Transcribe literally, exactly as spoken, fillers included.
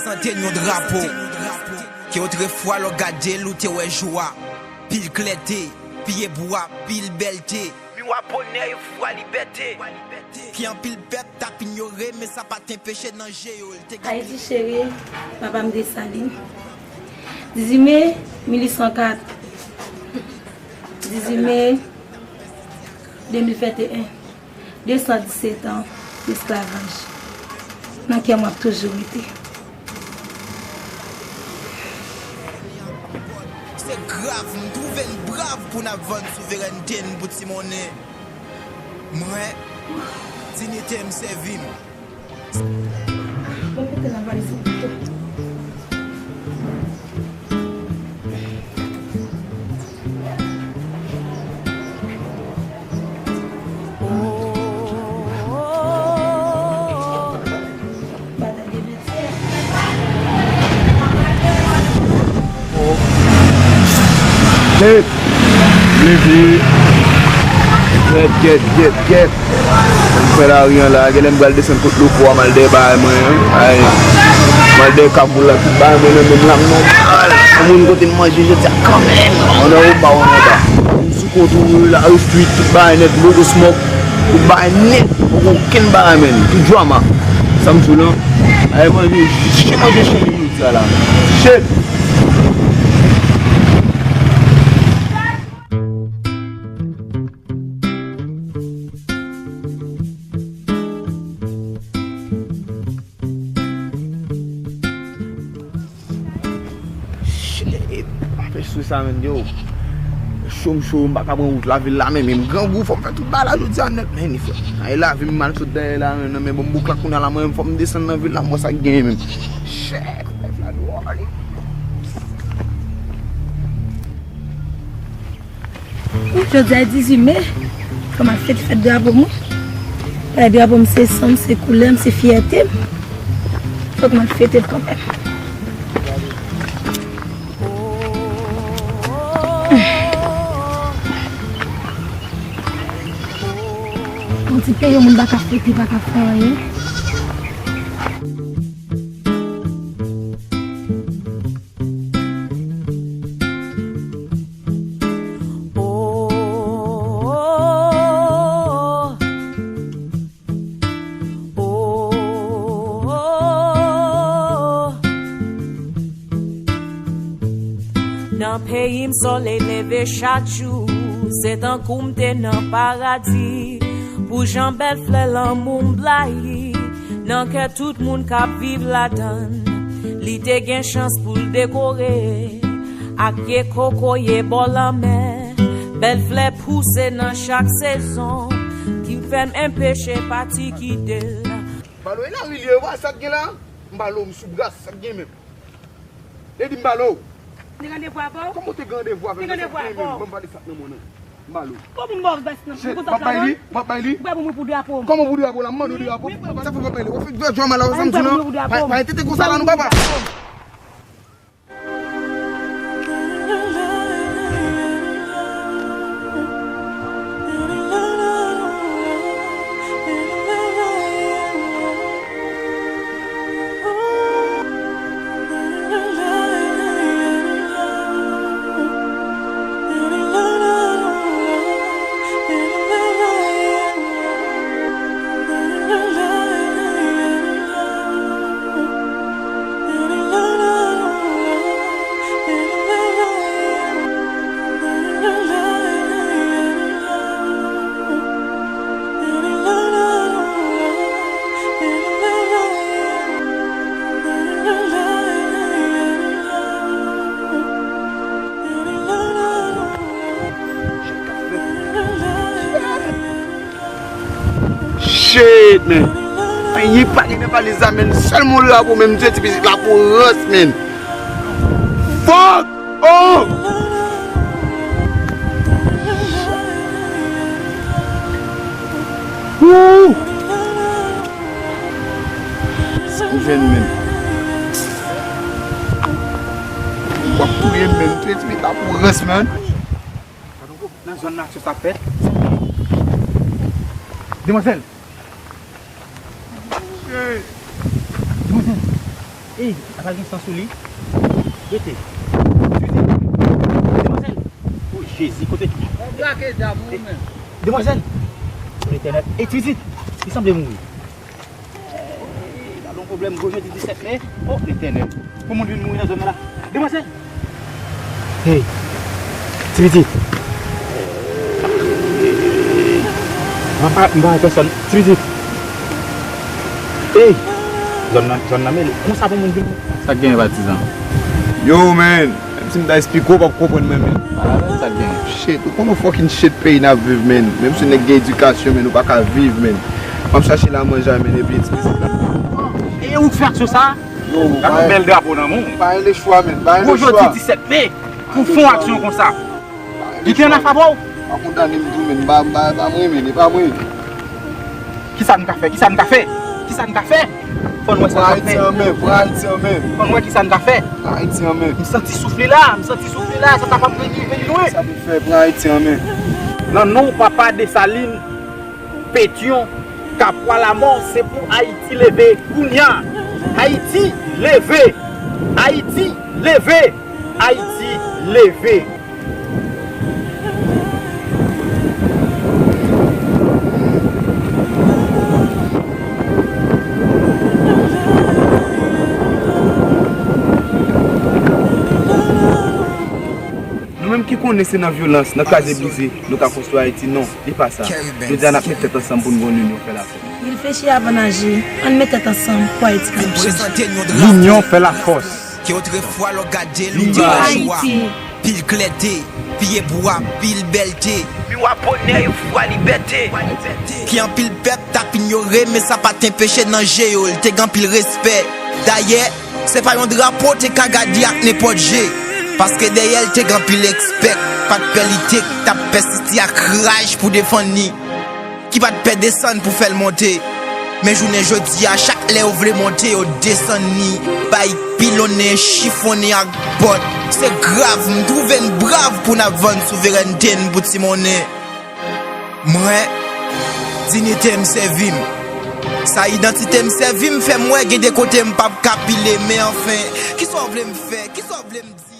Sante n yon drapo. Ke otrefwa lè w gade l ou te wè jwa. Pil klète, pye bwa, pil bèlte. Miwa bonè e vwa libète. Ki anpil pèp t ap inyore, men sa pa t anpeche nan je yo l te gen. Ayiti cheri, papa m Desalin. Dizuit me mil uit san kat. Dizuit me de mil venteyen. De san disèt an lesklavaj. Nan kè m w ap toujou rete. Se grav, m twouve n brav pou n ap vann souverènte n pou ti monnen. Mwen, diyite m sèvi m. Bon, kote la valiz ou pito? Tèt, leve. Tèt, tèt, tèt, tèt. M fè lari an la, genlè m pral desann kot loko a, m al dèyè bagay mwen an. Ay, m al dèyè kaboul la, tout bagay mwen nan men m la, m nòmal. Yon moun kote m manje jodi a kanmenm. Ann anwo ba, ann anba. M sou kont ou, la street, tout bagay nèt, logo smoke, tout bagay nèt. Poko okenn bagay, menn. Tout drama. Sa m di w lan, ay manje, chen manje chen. Sa la. Shit! Shit! Apre sou sa, menn, yo. Cho m cho, m pa ka pran wout lavil la, men, men m grangou, fò m fè tout bagay la jodi a nèt, men, frè. Ay, lavi m mal sot dèyè la, men, nan men bon bouk la, kounye a la, mwen, fò m desann nan vil la, m wè sa k genyen, men. Shit! Lèf la dwòl. Jodi a dizuit me, fò m al fete fèt drapo mwen. Paske drapo m se san m, se koulè m, se fyète m. Fòk m al fete l kanmenm. Yon ti peyi yon moun pa ka fete, pa ka fè anyen. Oh, oh, oh, oh. Nan peyi m solèy leve chak jou, se tankou m te nan paradi. Pou jan bèl flè lanmou m blayi, nan kè tout moun k ap viv ladann, li te gen chans pou l dekore ak pye kokoye bò lanmè. Bèl flè pouse nan chak sezon, ki fè m enpeche pati kite l. Balo, e lari l ye, w a sa k gen la? M balo, m sou bras, sa k gen menm? Lady, m balo. Te gen randevou avè w? Kòman w te gen randevou avè m? Te gen randevou avè w. Ban m pale sa k nan mwen nan. M balo. Kòman m ba w vès nan? Shit, m ap bay li, m ap bay li. Ou bay pou mwen pou drapo m. Kòman pou drapo la? M mande w drapo. Wi, wi. Sa fè pa pale. W ap fè drama la, w santi non? Pa, pa tete konsa la, nou papa. Shit, man. Anyen pa gen nan valiz la, man. Sèlman drapo, menm, Dye ti pitit la pou rans, man. Fuck! Oh! Woo! Ou jwenn menm. W ap touye m menm. Touye ti pita pou rès, man. Nan zòn nan aksyon sa fèt. Demwazèl. Demwazèl. Ey, apa gen san sou li? Rete. Suzy. Demwazèl. O Jezi, kote? Ou plake dam ou menm. Demwazèl. O Letènèl. Ey, Suzy. Li sanble mouri. Ey, gade yon pwoblèm gwo jodi disèt me. O Letènèl. Pou moun vin mouri nan zòn nan la. Demwazèl. Hey, ti pitit. M pa, m pa wè pèsòn. Ti pitit. Hey, zòn nan, zòn nan mele. Kòman sa pou moun vin? Sa k genyen, patizan? Yo, man. Menm si m ta esplike w, w p ap konprann mwen, man. Sa k genyen? Shit, ou konn yon fucking shit peyi n ap viv, man. Menm si nèg gen edikasyon, man, ou pa ka viv, man. M ap chache la manje, man, epi ti pitit la. E ou k fè aksyon sa? Yo, gade yon bèl drapo nan men w. Pa gen lechwa, men. Pa gen lechwa. Jodi disèt me, pou fè yon aksyon konsa. Li te annafè avè w? Pa kondane m tou, men. M pa, m pa, pa mwen, men. E pa mwen. Kisa n ka fè? Kisa n ka fè? Kisa n ka fè? Fò n wè sa n ka fè. Pran Ayiti an men, pran Ayiti an men. Fò n wè kisa n ka fè. Pran Ayiti an men. M santi souf li la, m santi souf li la, sa kapab vin rive li lwen. Sa pou fè, pran Ayiti an men. Nan non Papa Desalin, Petyon, Kapwa Lamò, se pou Ayiti leve kounya. Ayiti leve! Ayiti leve! Ayiti leve! Nou menm ki konnen se nan vyolans, nan kraze brize, nou ka konstwi Ayiti, non, li pa sa. Jodi a, n ap met tèt ansanm pou n gen yon linyon fè lafòs. Reflechi avan n aji, ann met tèt ansanm pou Ayiti ka mache. Linyon fè lafòs. Viva Ayiti! Pil klète, pye bwa, pil bèlte. Miwa bonè e vwa libète. Ki anpil pèp t ap inyore, men sa pa t anpeche nan je yo, l te gen anpil respè. Dayè, se pa yon drapo te ka gade ak nenpòt je. Paske dèyè l te gen anpil ekspè, pa t pè li te t ap pèsiste ak raj pou defann li. Ki pa t pè desann pou fè l monte. Men jounen jodi a, chak lè yo vle monte, yo desann li, bay pilonnen, chifonnen ak bòt. Se grav, m twouve n brav pou n ap vann souverènte n pou ti monnen. Mwen, diyite m sèvi m. Sa idantite m sèvi m fè m wè gen de kote m p ap ka pile, men anfen, kisa w vle m fè? Kisa w vle m di?